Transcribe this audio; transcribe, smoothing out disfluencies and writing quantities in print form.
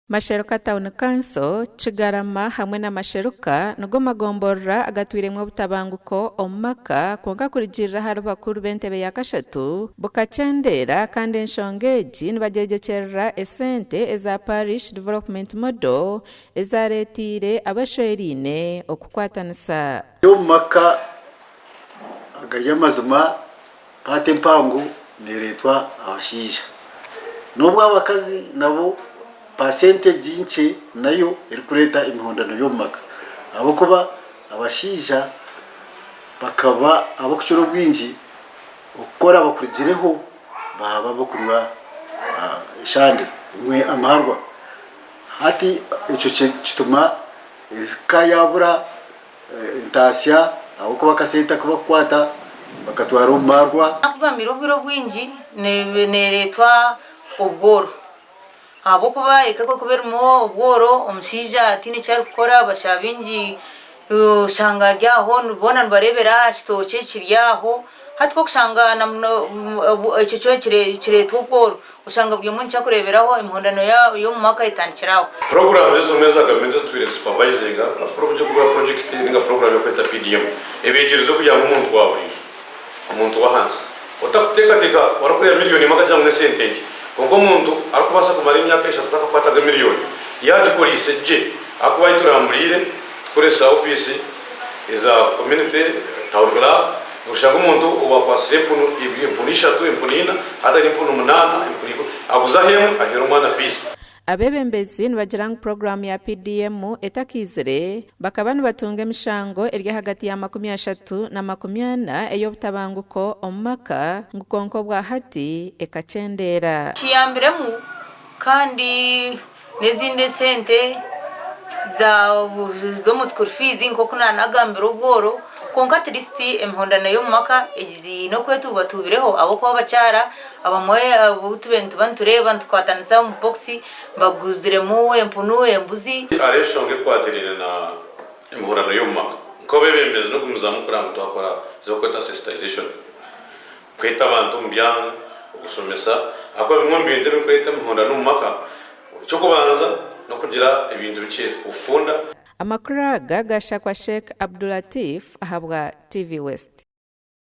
Masheruka Town Council, Kigarama hamwe na Masheruka nigo magomborora agatwiremu obutabanguko omu maka kwonka kurugiirira ahari bakuru b'entebe ya kashatu bukakyendeera kandi enshonga egi nibagyegyekyerera esente eza Parish Development Model ezareeteire abashweraine okukwatanisa. Omu maka agari amazima paati empango neereetwa abashaija. N'obu abakazi nabo pasenteegi nkye nayo erikureeta emihondano y'omu maka ahabw'okuba abashaija bakaba ab'okukira obwingi okukora bakurugireho baaba ab'okunywa eshande amaarwa. Hati ekyo kituma eka yaabura entaasya ahabw'okuba akasente aku bakukwata bakatwara omu maarwa. Nakugambira obwire obwingi neereetwa obworo ahabw'okuba eka ku erikuba erimu obworo omushaija ataine eki arikukora bashaba baingi oshanga ari aho boona nibareebera aha kitookye kiri aho hati ku orikushanga ekyo kyona kireetwa obworo Oshanga buri omwe nikyo arikureeberaho, emihondano y'omu maka etandikire aho. Puroguraamu ezimwe eza gavumenti ezi tutwire nitusupavizinga nka purojekiti ninga puroguraamu erikwetwa PDM ebeegyerize kugira ngu omuntu wa buriijo, omuntu w'ahansi otakuteekateeka orikureeba miriyoni emwe akagira ngu n'esente nkye kwonka omuntu arikubaasa kumara emyaka eshatu atakakwataga miriyoni yaagikoreise gye ahakuba ahu turamburiire tukoresa ofiisi eza community town clerk Noshanga omuntu owakwatsire empunu empunu ishatu, empunu ina, hati aine empunu munaana, empunu ikumi, aguzaho emwe aheera omwana fiizi. Abeebembezi nibagira ngu puroguraamu ya PDM etakaizire, bakaba nibatunga emishango eri ahagati ya 30 na 40 ey'obutabanguko omu maka ngu kwonka obwa hati ekakyendeera. Kiyambiremu kandi n'ezindi esente z'omu school fees nk'oku naanagambire obworo kwonka at least emihondano y'omu maka egiziine oku etuubatuubireho ahabw'okuba abakyara abamwe abu tubaire nituba nitureeba nitukwatanisa omu bokisi baguziremu empunu, embuzi. Hariho enshonga ekwatiraine na emihondano y'omu maka. Nk'abeebembezi n'okugumizamu kureba ngu twakora ezi barikweta sensitization. Kweta abantu omu byanga, okushomesa, ahakuba bimwe omu bintu ebirikureeta emihondano omu maka, eky'okubanza n'okugira ebintu bikye, obufunda. Amakuru aga gashakwa Sheikh Abdulatif ahabwa TV West.